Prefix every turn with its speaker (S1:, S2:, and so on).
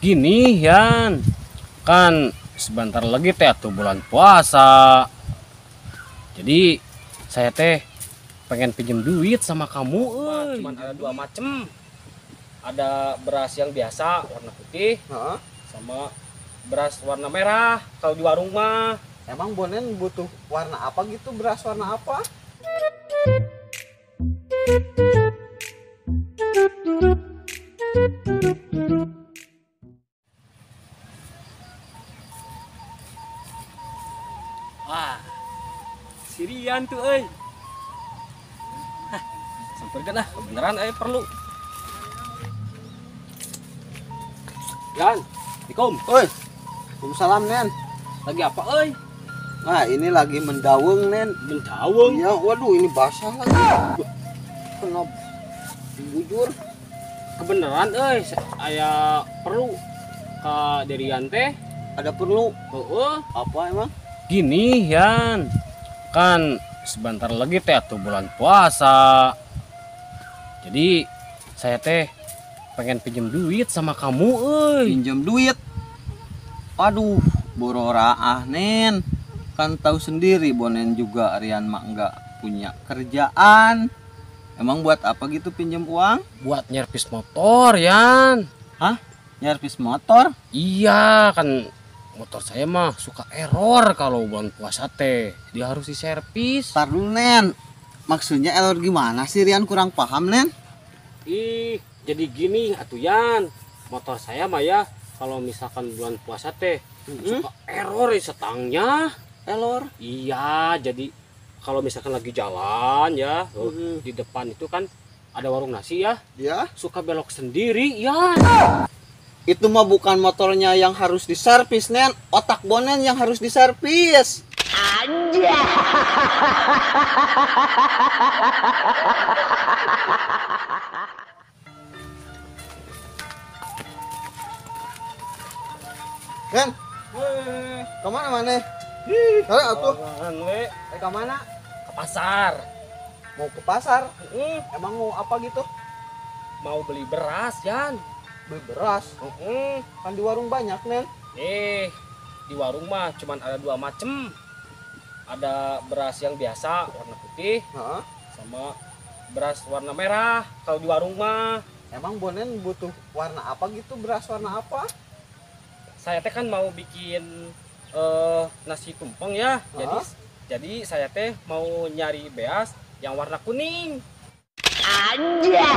S1: Gini, Yan. Kan sebentar lagi teh tuh bulan puasa. Jadi saya teh pengen pinjem duit sama kamu, euy. Cuman ada dua macem. Ada beras yang biasa warna putih, sama beras warna merah kalau di warung mah.
S2: Emang Bonen butuh warna apa gitu, beras warna apa?
S1: Wah, Sirian tuh, euy. Hah, samperkeun ah, beneran perlu. Yan, Assalamualaikum.
S2: Oi, waalaikumsalam, Nen.
S1: Lagi apa, oi?
S2: Nah, ini lagi mendaweng, Nen.
S1: Mendaweng?
S2: Iya, waduh, ini basah lagi. Kena bujur.
S1: Kebeneran, euy, aya perlu ka Derian teh.
S2: Ada perlu?
S1: Heeh.
S2: Apa emang?
S1: Gini, Yan. Kan sebentar lagi teh tuh bulan puasa. Jadi saya teh pengen pinjem duit sama kamu, euy.
S2: Pinjem duit? Aduh, bororaah, Nen. Kan tahu sendiri Bonen juga Rian mah nggak punya kerjaan. Emang buat apa gitu pinjem uang?
S1: Buat nyervis motor, Yan.
S2: Hah? Nyervis motor?
S1: Iya, kan motor saya mah suka error kalau bulan puasa teh. Dia harus diservis.
S2: Tar dulu, Nen. Maksudnya error gimana sih, Rian kurang paham, Nen?
S1: Ih, jadi gini atuh, Yan. Motor saya mah ya kalau misalkan bulan puasa teh suka error di setangnya.
S2: Error?
S1: Iya, jadi kalau misalkan lagi jalan ya, di depan itu kan ada warung nasi ya.
S2: Iya.
S1: Suka belok sendiri, ya.
S2: Itu mah bukan motornya yang harus diservis, Nen. Otak Bonen yang harus diservis.
S3: Anjay.
S2: Nen, kemana mana? Hei, atuh. Kemana?
S1: Ke pasar.
S2: Mau ke pasar? Emang mau apa gitu?
S1: Mau beli beras, Yan.
S2: Beli beras? Kan di warung banyak, Nen.
S1: Di warung mah cuman ada dua macem. Ada beras yang biasa warna putih, sama beras warna merah kalau di warung mah.
S2: Emang Bonen butuh warna apa gitu, beras warna apa?
S1: Saya teh kan mau bikin nasi tumpeng ya. Jadi saya teh mau nyari beas yang warna kuning.
S3: Anjay.